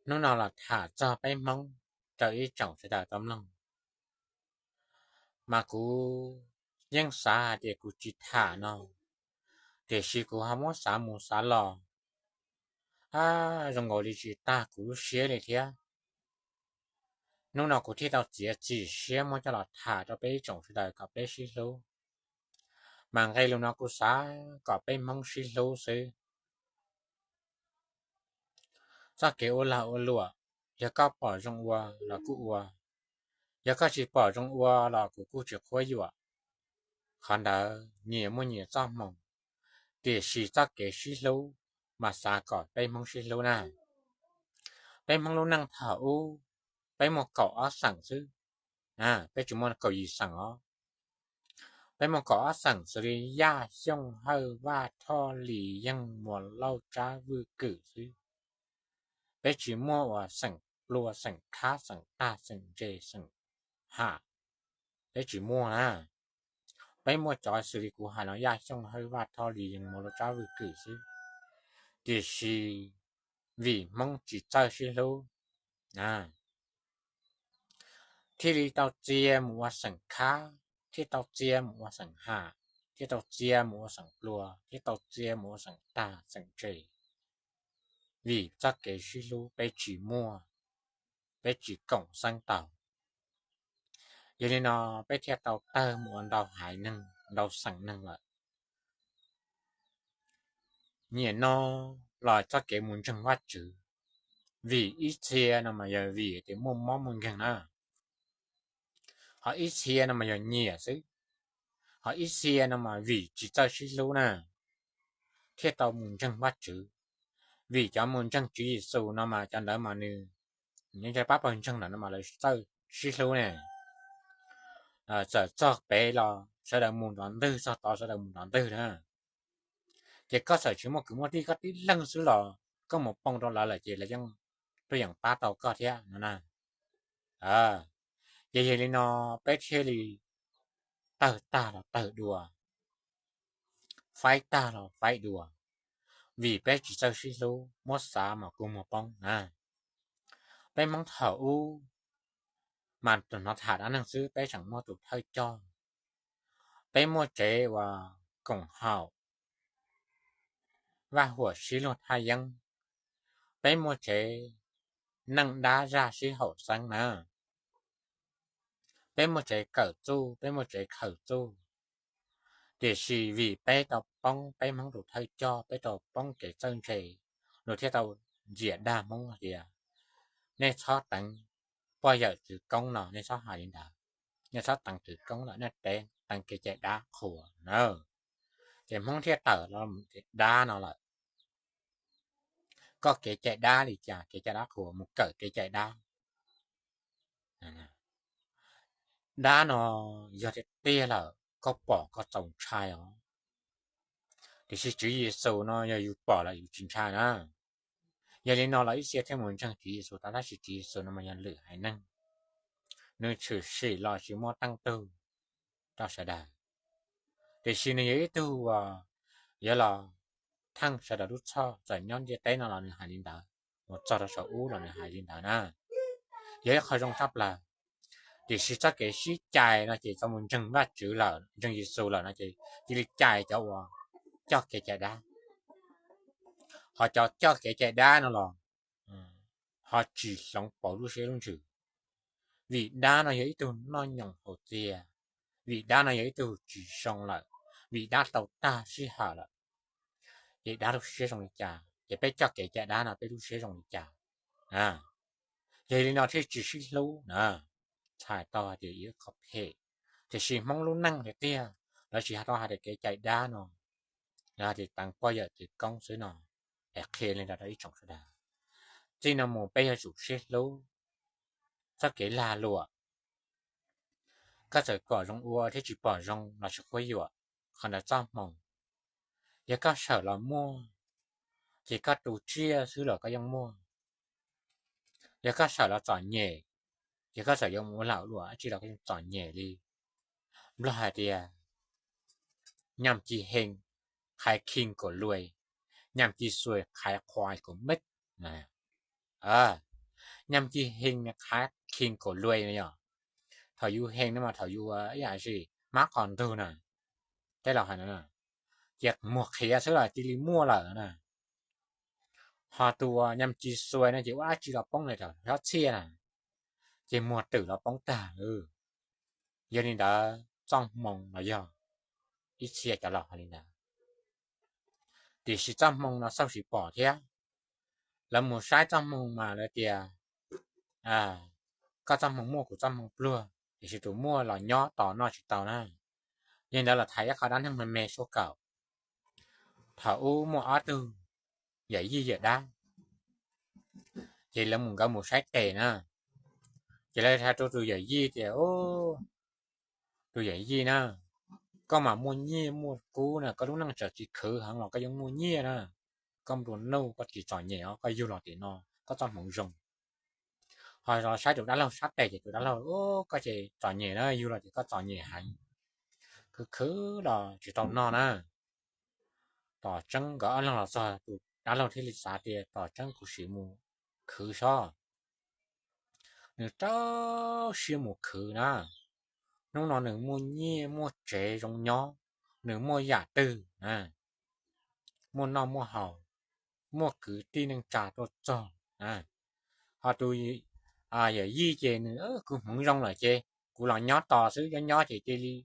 Hnub no los tham txog peb Hmoob rau ib tsoom sawv daws tau mloog. Mas kuv yeej xav hais tias kuv tsis tham no, tiam sis kuv ho muab xav mus xav los, a, zoo nkaus li tsis tag kuv lub siab li thiab. Hnub no kuv thiaj tau txiav txim siab muab coj los tham rau peb ib tsoom sawv daws kom peb sib hlub. Mas nqe lus no kuv xav kom peb Hmoob sib hlub xwb. Txoj kev ua lag ua luam, yog koj pom zoo ua los kuj ua, yog koj tsis pom zoo ua los kuv kuj tsis quab yuam. Qhov ntawd nyias muaj nyias txoj hmoo, tiam sis txoj kev sib hlub mas xav kom peb Hmoob sib hlub na. Peb Hmoob lub neej thaum ub, peb muaj kaum ob xeem xwb, peb tsis muaj kaum yim xeem os. Peb muaj kaum ob xeem xws li Yaj, Xyooj, Hawj, Vaj, Thoj, Lis, Yeej, Muas, Lauj, Tsab, Vwj, Kwm xwb. Peb tsis muaj uas xeem Plua, xeem Khab, xeem Tag, xeem Ntse, xeem Ham, peb tsis muaj na. Peb muaj cov xws li kuv hais no, Yaj, Xyooj, Hawj, Vaj, Thoj, Lis, Yeej, Muas, Lauj, Tsab, Vwj, Kwm xwb. Tiam sis vim Hmoob tsis txawj sib hlub, thiaj li tau txia mus ua xeem Khab, thiaj tau txia mus ua xeem Ham, thiaj tau txia mus ua xeem Plua, thiaj tau txia mus ua xeem Tag, xeem Ntse. Vim txoj kev sib hlub peb tsis muaj, peb tsis koom xeeb tau. Yog li no peb thiaj tau tawg mus ua ntau haiv neeg, ntau xeem neeg lawm. Nim no los txoj kev mus ntseeg Vajtswv, vim ib txhia no mas yog vim tias muaj mob muaj nkeeg na, ho ib txhia no mas yog nyiam xwb, ho ib txhia no mas vim tsis txawj sib hlub na, thiaj tau mus ntseeg Vajtswv. Vim cov mus ntseeg Tswv Yexus no mas cov ntawd mas nws nyob ntse pab pawg ntseeg ntawd no mas lawv txawj sib hlub ne. Txawm txog pem los sawv daws mus nrov ntwg, txog tod sawv daws mus nrov ntwg na. Ces koj txawm tsis muaj kwv muaj tij, koj tib leeg xwb los koj mus poob rau lawv lawm ces lawv yeej tuaj yeem pab tau koj thiab no na. Ces yog li no peb thiaj li tawg tag los tawg dua, faib tag los faib dua, vim peb tsis txawj sib hlub, muab xav mas kua muag poob na. Peb Hmoob thaum ub mas hnov tham dab neeg xwb, peb tseem muaj tus thawj coj, peb muaj tsev uas koom haum, vaj huam sib luag thaj yeeb, peb muaj tsev neej dab zaj sib haum xeeb na, peb muaj tsev kawm txuj, peb muaj tsev khaws txuj. Tiam sis vim peb tau poob peb Hmoob tus thawj coj, peb tau poob kev txawj ntse, luag thiaj tau ntxias dag Hmoob hais tias nej txhob teev poj yawm txwv koob no, nej txhob hais li ntawd, nej txhob teev txwv koob lawm, nej teev kev cai dab qhuas na. Ces Hmoob thiaj tawm los dab no lawm. Koj kev cai dab li cas, kev cai dab qhuas mus kawm kev cai dab. Dab no yog tiag tiag lawm koj pom koj txaus ntshai os. Tiam sis Tswv Yexus no yog yus pom lawm yus tsis ntshai na. Yog li no los ib txhia thiaj mus ntseeg Tswv Yexus tau, tab sis Tswv Yexus no mas yog lwm haiv neeg, nws tshwm sim los tsis muaj teej tug rau sawv daws. Tiam sis nws yog ib tug uas yuav los theej sawv daws lub txhoj, txawm nyob ntiaj teb no los nws hais li ntawd, mus txog rau saum ub los nws hais li ntawd na. Yog ib qho zoo tshaj plaws. Tiam sis txoj kev sib cais no ces tau mus ntseeg Vajtswv lawm, ntseeg Yexus lawm no ces cia li cais cov uas coj kev cai dab. Ho cov coj kev cai dab no los ho tsis hloov pauv lub siab lub ntsws. Vim dab no yog ib tug noj nyoos haus txias, vim dab no yog ib tug tsis zoo lawm, vim dab tau tag sij hawm lawm, ces dab lub siab zoo li cas, ces peb coj kev cai dab no peb lub siab zoo li cas? Yog li no thiaj tsis sib hlub na. Txhais tau hais tias yog ib qho phem. Tiam sis Hmoob lub neej tiag tiag, lawv tsis hais tau hais tias kev cai dab no, lawv hais tias teev poj yawm txwv koob xwb no. Es qhia li ntawd rau ib tsoom sawv daws, txij no mus peb yuav tsum sib hlub. Txoj kev lag luam, koj txawm pom zoo ua thiab tsis pom zoo los tsis quab yuam, qhov ntawd txoj hmoo. Yog koj sawm los muaj, ces koj tu tsiaj xwb los koj yeej muaj. Yog koj sawm los txom nyem, ces koj txawm yuav mus ua lag luam dab tsi los koj yeej txom nyem li. Nplog hais tias ញ៉ាំជីហេង ខែឃីងក៏លួយ ញ៉ាំជីស្រួយ ខែខ្វាយក៏មិន na. Nyaj ci hee ne qhav khin kaum luaj no yog, thaum yus hee no mas thaum yus ib yam li hmab qos ntug na, tej laus hais no, ces muag qhiav xwb los cia li muaj lawm na. Ho tus uas nyaj ci xuas no ces ua dab tsi los poob li rau xob txhiaj na, ces muag twm los poob tag. Yog li ntawd txoj hmoo los yog ib txhia cov laus hais li ntawd, tiam sis txoj hmoo no xauj tsis pom thiab. Lawv mus saib txoj hmoo mas lawv tias koj txoj hmoo muaj kuv txoj hmoo pluag, tiam sis tus muaj los nyob tos noj tsis tau na. Yog li ntawd los tham ib qho dab neeg me me suab kaum. Thaum ub muaj ob tug yawm yij yawm dab, ces lawv mus, nkawd mus saib tes na, ces lawv hais rau tus yawm yij tias, tus yawm yij na, koj mas muaj nyiaj muaj kub na, koj lub neej txawm tsis khwv heev los koj yeej muaj nyiaj na, koj nplua nuj koj tsis txom nyem os, koj yug los tim no koj txoj hmoov zoo. Ho los saib tus dab laug sab tes ces tus dab laug, koj ces txom nyem na, yug los ces koj txom nyem heev, khwv khwv los tsis tau noj na. Tom tseeb nkawd ob leeg los txog tus dab laug thiaj li xav tias tom tseeb kuv sim mus khwv sob. Nws rau siab mus khwv na. Hnub no nws muaj nyiaj muaj tsev zoo nyob, nws muaj yam twg na, muaj noj muaj haus, muaj kwv tij neej tsa tuaj txog. Ho tus yawm yij ces nws, kuv hmoov zoo lawm ces kuv los nyob tos xwb, nyob nyob ces cia li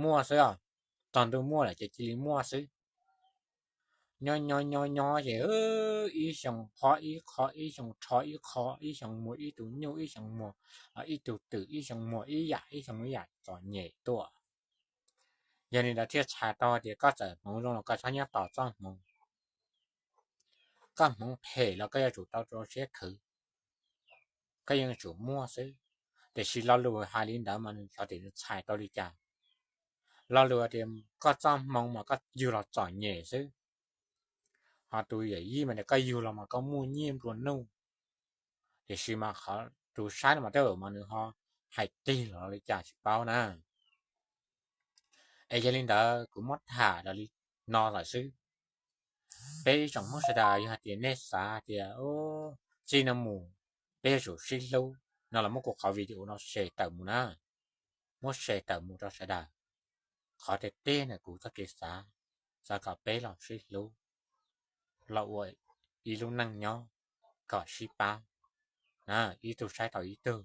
muaj xwb os, txog ntuj muaj lawm ces cia li muaj xwb. Nyob nyob nyob nyob ces ib xyoo phob ib qho, ib xyoo rho ib qho, ib xyoo muag ib tug nyuj, ib xyoo muag ib tug twm, ib xyoo muag ib yam, ib xyoo ib yam, txom nyem tuaj. Yog li ntawd thiaj txhais tau tias koj txawm hmoov zoo los koj txhob nyob tos txoj hmoov. Koj hmoov phem los koj yuav tsum tau rau siab khwv, koj yeej yuav tsum muaj xwb. Tiam sis lo lus hais li ntawd mas nws xyov tias nws txhais tau li cas. Lo lus tias koj txoj hmoov mas koj yug los txom nyem xwb, ho tus yawm yij mas tias koj yug los mas koj muaj nyiaj nplua nuj. Tiam sis mas qhov tus saib no mas tej zaum mas nws ho hais tig los li cas tsis paub na. Es yog li ntawd kuv muab tham raws li no lawm xwb. Peb ib tsoom Hmoob sawv daws yog hais tias nej xav tias txij no mus peb yuav tsum sib hlub no los muab kuv qhov video no share tawm mus na, muab share tawm mus rau sawv daws. Qhov tiag tiag na kuv txoj kev xav, xav kom peb los sib hlub, los ua ib lub neej nyob kom sib pab, ib tug saib tau ib tug.